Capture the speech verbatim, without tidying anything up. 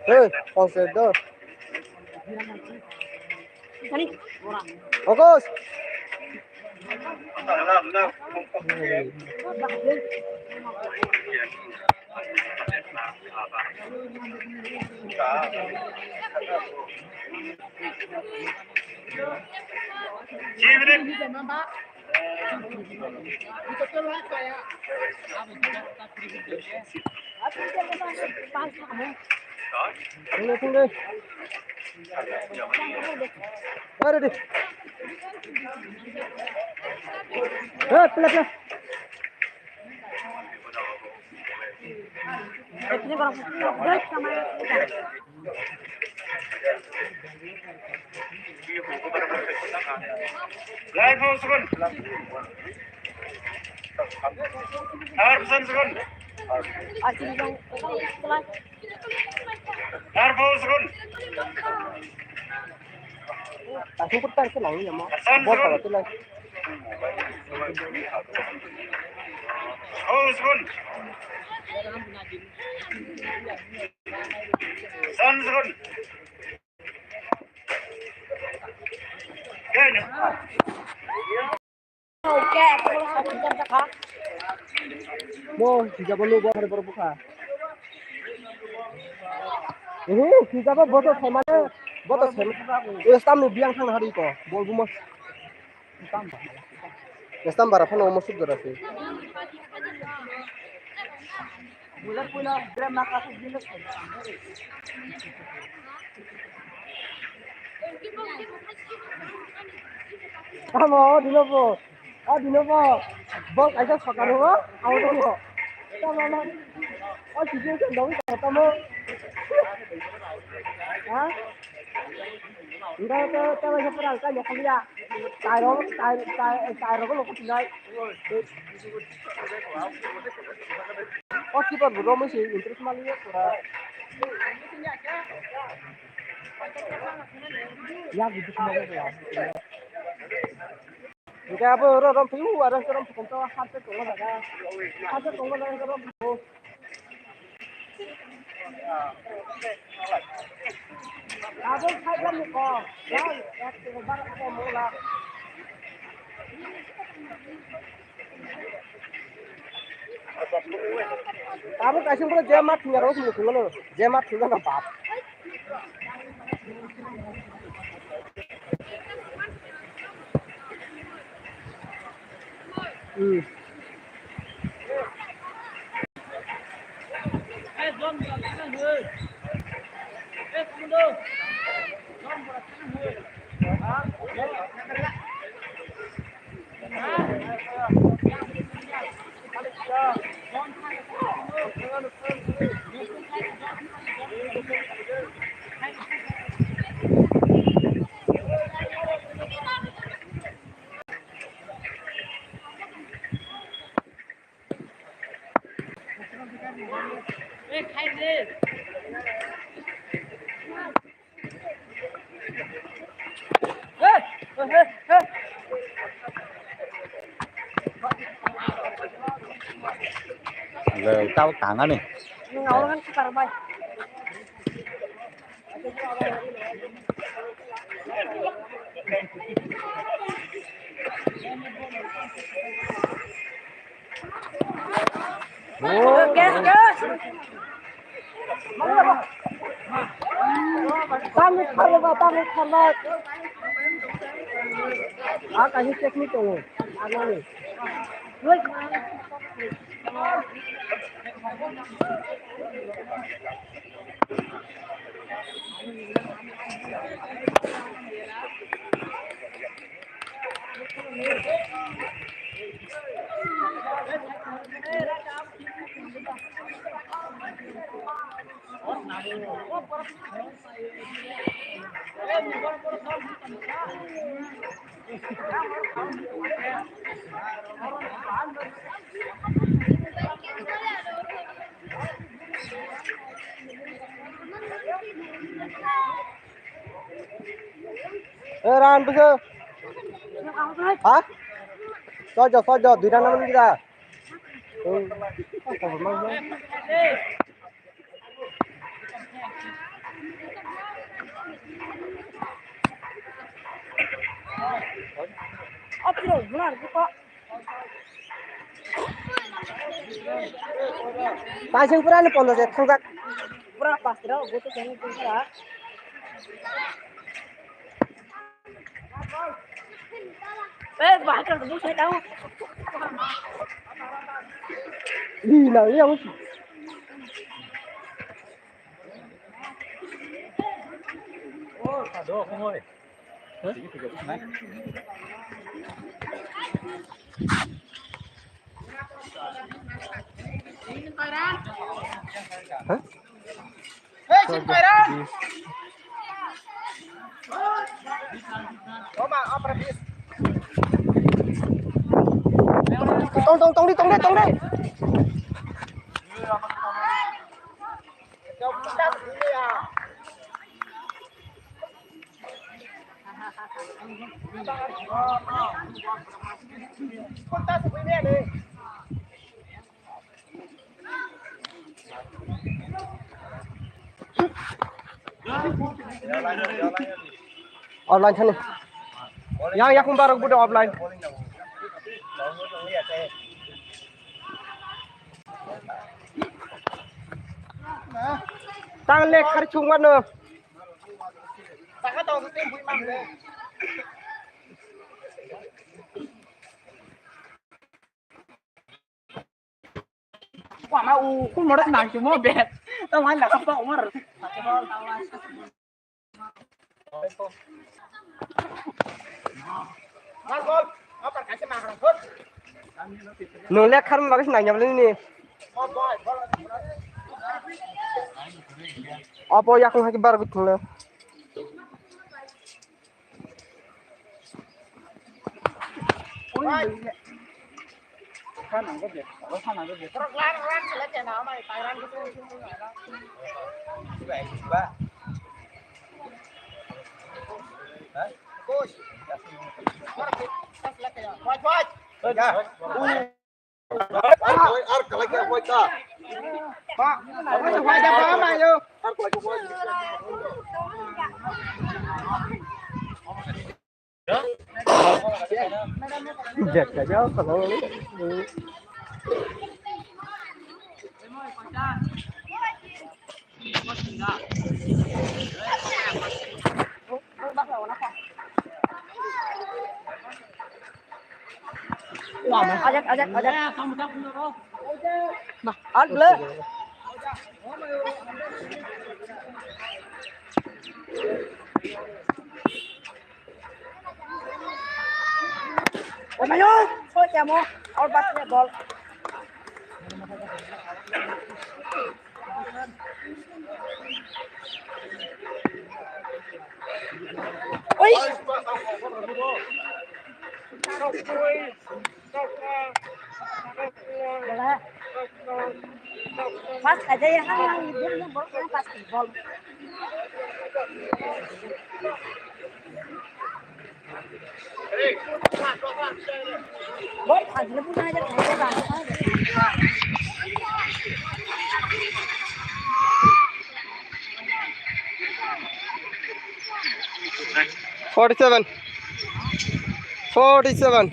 Hey, konsep do. Focus. Ready. Hey, play, play. Lai phone sukun. Ar pesan sukun. Ar phone sukun. Asing pun tak kenal ni mo. Pesan sukun. Phone sukun. Pesan sukun. Mo, hijabo lo bo hari borok bukha. Uhu, hijabo boto thaimane, boto thaimane. Estam ni biyang thang hari ko, bol bumo. Estam bara phano mo suk dora se. Tamo, o dino bo. O dino bo. Bo kaisa sokaro bo. Abo dino. Tamo, tamo. O situation dong tamo. Ha? Enggak, tamo, tamo, tamo, tamo, tamo, tamo, tamo, tamo, tamo, tamo, tamo, tamo, tamo, O keeper bo romwi se interest maliya pura. Ya gitu semua ya. Enggak apa orang orang piu ada orang tukang tawa hasil tunggu daga. Hasil tunggu daga orang piu. Abo side lamni kok. Abo kaisa bro je mat thwngya rok sini thwngmano. Je mat thwngmano bap. Hmm. Le, tao tang ani. Nang awal kan sekarang, bai. Tangwi kharba, tangwi kharba. A kaisa technique tongo. Anani. Eh, Ran, bisa. Ha? Sojo, sojo, duita naman kita. Hmm. Taising pura ni pondo je thangjak. Pura pas kira, gue tuh kayaknya pura. Eh, bahkan tuh saya tahu. Ih, nah, iya, Bos. Oh, sado, kung oi. Tong, tong, tong di, tong di, tong di. Offline thani. Yang yakung barok bude offline. Tang le khar chung wano. Wama u kun modak nang chumo bet. Tama la kapa umar. Nung lek kharma bagwi se nangya bwlai nini. Obo yakung haki bar gwi thunglai. Ajak, ajak, ajak. Bah, al bela. Omayo, so chamo, aur bas me bol. Oi. Pas aja ya, ha, ha, ibu yang baru kan pas bol. Bol pas, ibu kan aja. Forty-seven. Forty-seven.